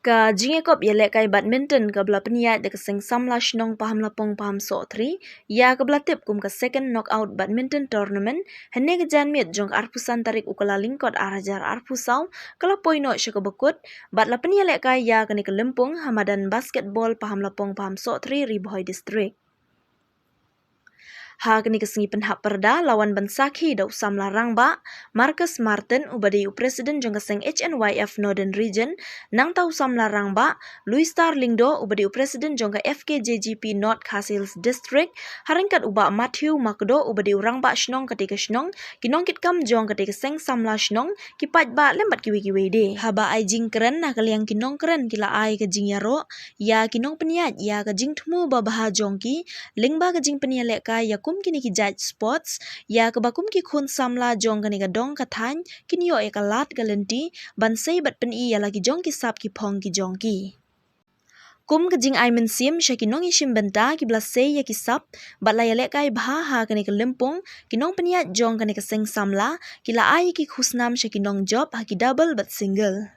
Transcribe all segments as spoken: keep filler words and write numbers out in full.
Ka jingïakop ïalehkai badminton kaba la pynïaid da ka Seng Samla Shnong Pahamlapong Pahamsohthri, ïa kaba la tip kum ka Second Knockout Badminton Tournament, hynne ka janmiet jong ka arphew san tarik u Kyllalyngkot ar hajar arphew saw, ka la poi noh sha kaba kut, bad la pynïalehkai ïa kane ka lympung ha madan basketball Pahamlapong Pahamsohthri, Ri Bhoi District. Ha kane ka sngi pynhap pyrda la wan ban sakhi da u samla rangbah Marcus Martin, uba dei u president jong ka seng H N Y F Northern Region, nangta u samla rangbah Louis Star Lyngdoh, uba dei u president jong ka F K J G P North Khasi Hills District, ha ryngkat u bah Matthew Makdoh, uba dei u rangbah shnong katei ka shnong, ki nongkitkam jong katei ka seng samla shnong, ki paidbah lem bad kiwei kiwei de. Haba ai jingkren na ka liang ki nongkren ki la ai ka jingïaroh ïa ki nongpynïaid ïa ka jingthmu babha jong ki, lyngba ka jingpynïalehkai ïa kum kine ki jait sports, ïa kaba kum ki khun samla jong kane ka dong ka thaiñ, kin ïoh ïa ka lad ka lynti ban sei bad pyni ïa la ki jong ki sap ki phong ki jong ki. Kum ka jingai mynsiem sha ki nongïashim bynta kiba la sei ïa ki sap bad la ïalehkai bha ha kane ka lympung, ki nongpynïaid jong kane ka seng samla ki la ai ïa ki khusnam sha ki nongjop ha ki double bad single.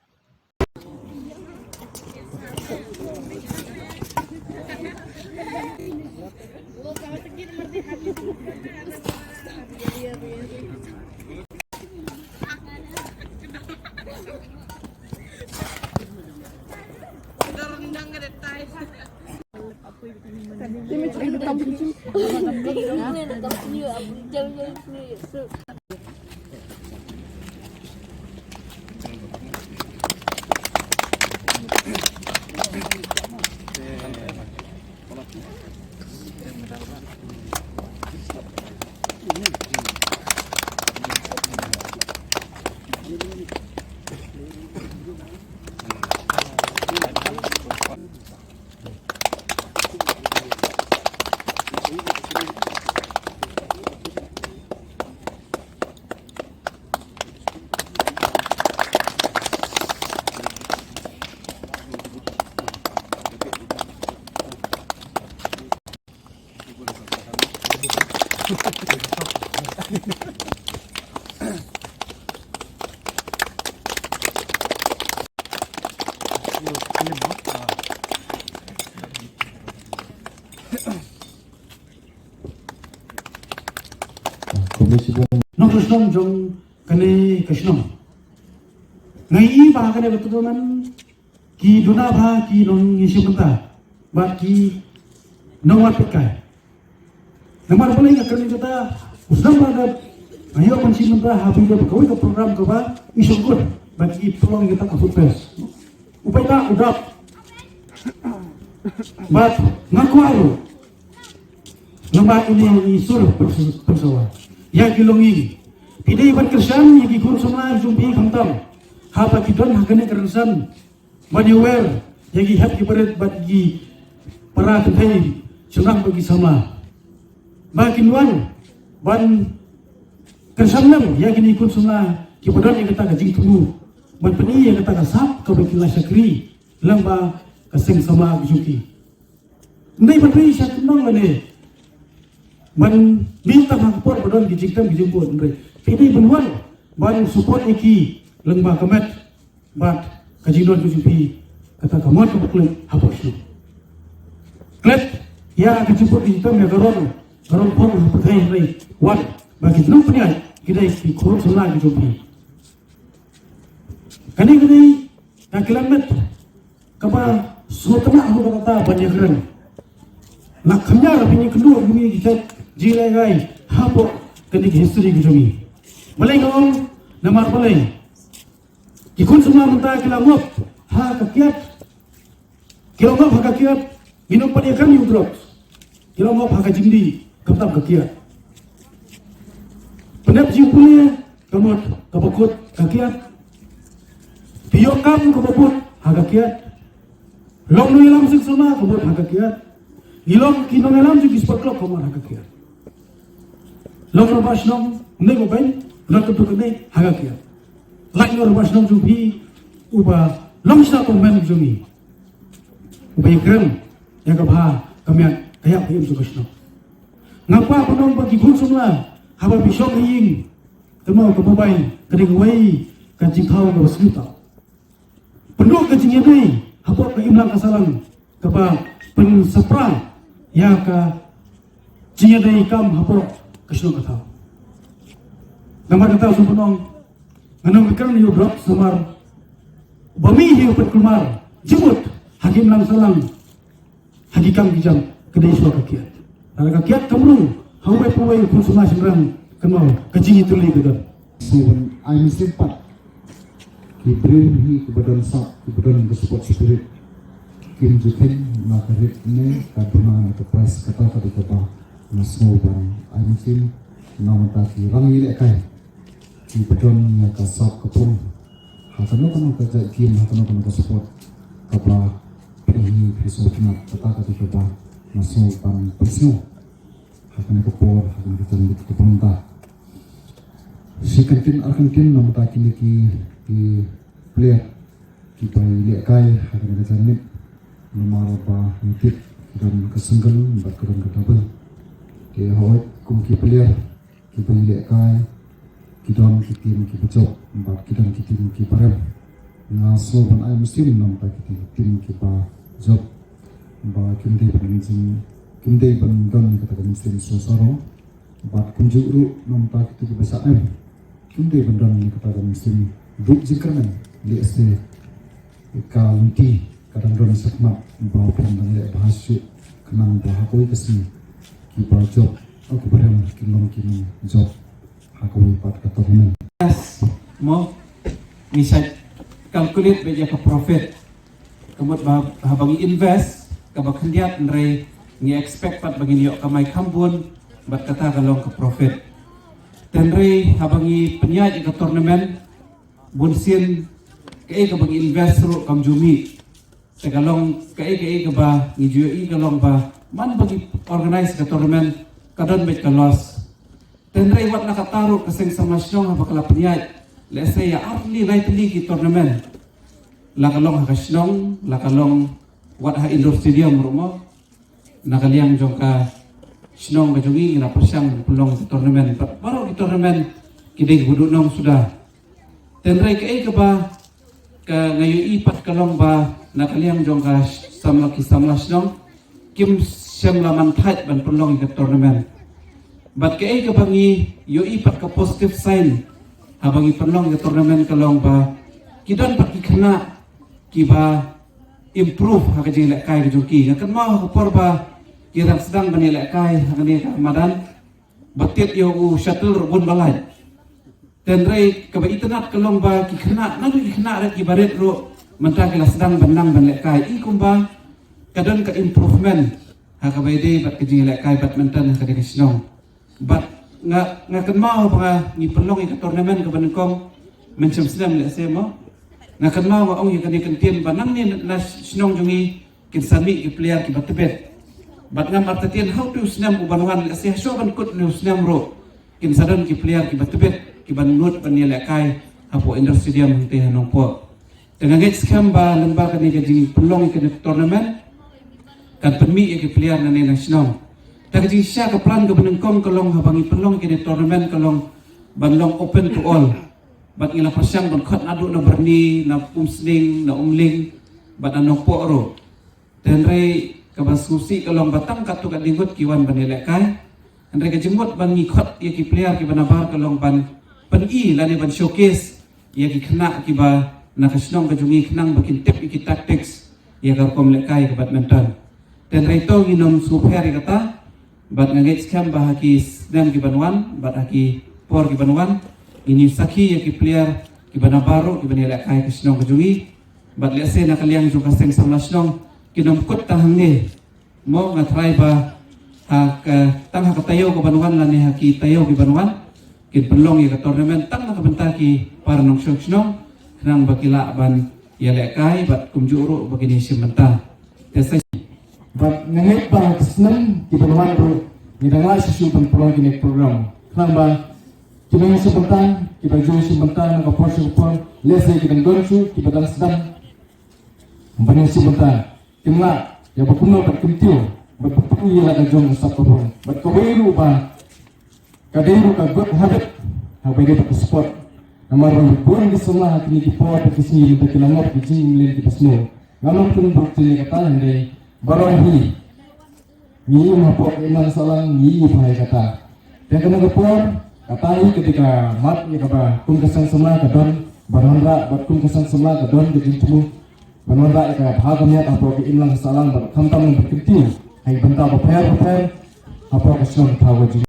Nongkyrshan jong kane ka shnong. Nga ïohi ba kane ka tournament ki duna bha ki nongïashim bynta bad ki nongwad peitkai. Namar balei nga kren kata, u sdang ba nga ïoh ban shim bynta ha phi da kawei ka program kaba i shongkun bad ki pynlong kata ka food fest. U paidbah u dap. Bad nga kwah ruh. Namar ine i sur pynsawa ïa ki longïing. Phi dei ban kyrshan ïa ki khun samla jong phi khamtam haba ki don ha kane ka rynsan. Ban ïawer ïa ki hep ki barit bad ki para kynthei shynrang bad ki samla. Ba kin wan ban kyrshan lem ïa kine ki khun samla kiba don ïa kata ka jingthmu ban pyni ïa kata ka sap kaba ki la shakri lyngba ka seng samla ka jong ki. Ym dei ban ri sha kyndong lane ban mih tang ha ka por ba don ki jingtem ki jingbud, ym dei. Phi dei ban wan ban support ïa ki lyngba ka met bad ka jingdon ka jong phi, kata ka mon kaba klet hapoh shnong. Klet ïa ka jingput ka jingtem ïa ka rong, ka rong phong ha pyrthei, hynrei wan ba ki nongpynïaid ki dei ki khun samla ki jong phi. Kane ka dei ka kylliang met kaba sngewtynnat ha kata ban ïakren. Nga kham ïa phi, ngi kynduh ïa ngi ki jait jingïalehkai hapoh kane ka history ka jong ngi. Balei nga ong? Namar balei? Ki khun samla mynta ki la ngop ha ka kiad. Ki la ngop ha ka kiad. Ngi nym pat ïakren ïa u drugs. Ki la ngop ha ka jingdih khamtam ka kiad. Pyndep jingpule ka mut kaba kut ka kiad. Phi ïoh kam kaba bud ha ka kiad. Long nongïalam seng samla ka mut ha ka kiad. Ngi long ki nongïalam jong ki sport club ka mut ha ka kiad. Long rangbah shnong ne ko beiñ, long ka duk ne ha ka kiad. Lait noh rangbah shnong jong phi uba long shisha u tymmen jong ngi. Uba ïakren ïa ka bha ka miat ka ïap ka im jong ka shnong. Nga kwah ban ong ba ki khun samla haba phi shong ha ïing, kynmaw ka mobile ka dei kawei ka jingthaw kaba sniew tam. Pynduh ka jingïadei hapoh ka imlang ka sahlang kaba pynsaphriang ïa ka jingïadei kam hapoh ka shnong ka thaw. Namar kata shu pynong, nga nang bikang ïa u drop sumar ba mih hi u pynkulmar jingmut ha ki imlang sahlang ha ki kam ki jam ka dei shuwa ka kiad. Lada ka kiad kam rung ha uwei pa uwei u khun samla shynrang, kynmaw ka jingïatylli ka don. Shu ban ai mynsiem pat ki briew hi kiba don sap, kiba don ka sport spirit. Kim ju kheiñ na ka rit ne ka duna ne ka prize, kata ka dei kaba nga sngew ban ai mynsiem na bynta ki rangïalehkai kiba don ïa ka sap ka pung ha kano kano ka jait game, ha kano kano ka sport kaba phi hi phi sngewtynnat, kata ka dei kaba nga sngew ban pynsngew ha kane ka por, ha kane ka janmiet kaba mynta. Shi kyntien ar kyntien na bynta kine ki, ki player kiba ïalehkai ha kane ka janmiet, namar ba ngi tip ki don ka single bad ki don ka double. Te hooid, kum ki player kiba ïalehkai, ki don ki team kiba jop bad ki don ki team kiba rem. Nga sngew ban ai mynsiem na bynta ki team kiba jop ba kim dei ban jing, kim dei ban don kata ka mynsiem sngewsarong. Bad kumjuh ruh na bynta kito kiba shah em, kim dei ban don kata ka mynsiem duh jingkyrmen, lehse ka lynti ka dang don shakhmat ba phin dang leh bha shuh, khnang ba ha kawei ka sngi kiba jop, oh, kiba rem kin long kin jop ha kawei pat ka tournament. Yes, mo, ngi sa calculate beit ïa ka profit. Ka mut ba haba ngi invest kaba khyndiat, hynrei ngi expect pat ba ngin ïoh kamai kham bun, bad kata ka long ka profit. Te hynrei haba ngi pynïaid ïa ka tournament, bunsien kaei kaba ngi invest ruh kam ju mih. Te ka long kaei kaei kaba ngi ju ïohi ka long ba man ba ngi organize ka tournament ka don beit ka loss. Te hynrei wat la katta ruh ka seng samla shnong haba ka la pynïaid, lehse ïa ar tylli lai tylli ki tournament, la ka long ha ka shnong, la ka long wat ha indoor stadium ruh mo, na ka liang jong ka shnong ka jong ngi, ngi la pyrshang pynlong ki tournament. Bad baroh ki tournament ki dei kiba duhnong suda. Te hynrei kaei kaba ka nga ïohi pat ka long ba na ka liang jong ka samla, ki samla shnong kim shym la man thait ban pynlong ïa ka tournament. Bad kaei kaba ngi ïohi pat ka positive sign haba ngi pynlong ïa ka tournament ka long ba ki don pat ki khynnah kiba improve ha ka jingïalehkai ka jong ki. Nga kynmaw ha ka por ba ki dang sdang ban ïalehkai ha kane ka madan, ba tied ïa u shuttle ruh bun ba lait. Te hynrei kaba itynnad ka long ba ki khynnah, naduh ki khynnah rit kiba rit ruh mynta ki la sdang ban nang ban lehkai. I kumba ka don ka improvement ha kaba ïadei bad ka jingïalehkai badminton ha kane ka shnong. Bad nga, nga kynmaw ba ngi pynlong ïa ka tournament kaba nyngkong mynshem snem lehse mo, nga kynmaw nga ong ïa kane ka kyntien ba nangne na shnong jong ngi kin sa mih ki player kiba tbit. Bad ngam artatien haduh u snem uban wan, lehse hashuwa ban kut une u snem ruh kin sa don ki player kiba tbit kiban nud ban ïalehkai hapoh indoor stadium hangtei ha Nongpoh. Te nga ngeit skhem ba lyngba kane ka jingpynlong ïa kane ka tournament kan pynmih ïa ki player nangne na shnong. Te ka jingshisha ka plan kaba nyngkong ka long haba ngi pynlong ïa kane ka tournament ka long ban long open to all. Bad ngi la pyrshang ban khot naduh na Byrni, na Umsning, na Umling bad na Nongpoh ruh. Te hynrei kaba sngewsih ka long ba tang katto katne ngut ki wan ban ïalehkai. Hynrei ka jingmut ban ngi khot ïa ki player kiba nabar ka long ban pyni lane ban showcase ïa ki khynnah kiba na ka shnong ka jong ngi khnang ba kin tip ïa ki tactics ïa ka rukom lehkai ka badminton. Te hynrei to ngin ym sngewpher ïa kata. Bad nga ngeit skhem ba ha ki snem kiban wan bad ha ki por kiban wan ngin ïa sakhi ïa ki player kiba nabar ruh kiban ïalehkai ka shnong ka jong ngi. Bad lehse na ka liang jong ka seng samla shnong kin ym kut tang hangne. Mo, nga tharai ba ha ka, tang ha ka taïew kaban wan lane ha ki taïew kiban wan kin pynlong ïa ka tournament tang na ka bynta ki para nongshong shnong khnang ba ki lah ban ïalehkai bad kumjuh ruh ba kin ïashim bynta. Te sa bad nga ngeit ba ha ki snem kiban wan ruh ngi dang lah shisha ban pynlong kine ki program khnang ba ki nongshim bynta, kiba ju shim bynta na ka por sha ka por, lehse ki dang don shuh kiba dang sdang ban ïashim bynta. Kin lah ïa ba kumno bad kin tiew bad ba pynïaid ïa la ka jong ka sap ka pung bad kawei ruh ba ka dei ruh ka good habit ha ba dei ba ka sport. Namar ba bun ki samla ha kine ki por ba ki sngi ba ki la ngop ki jingmlien kiba sniew. Ngam lah pynbuk jingeh kata hynrei baroh hi ngi im hapoh ka imlang sahlang, ngi ïohi bha ïa kata. Te kane ka por kata hi ka dei ka mat ïa kaba kum ka seng samla ka don ban wanrah, bad kum ka seng samla ka don ka jingthmu ban wanrah ïa ka bha ka miat hapoh ka imlang sahlang, bad khamtam ban kyntiew ha ki bynta bapher bapher hapoh ka shnong thaw ka jong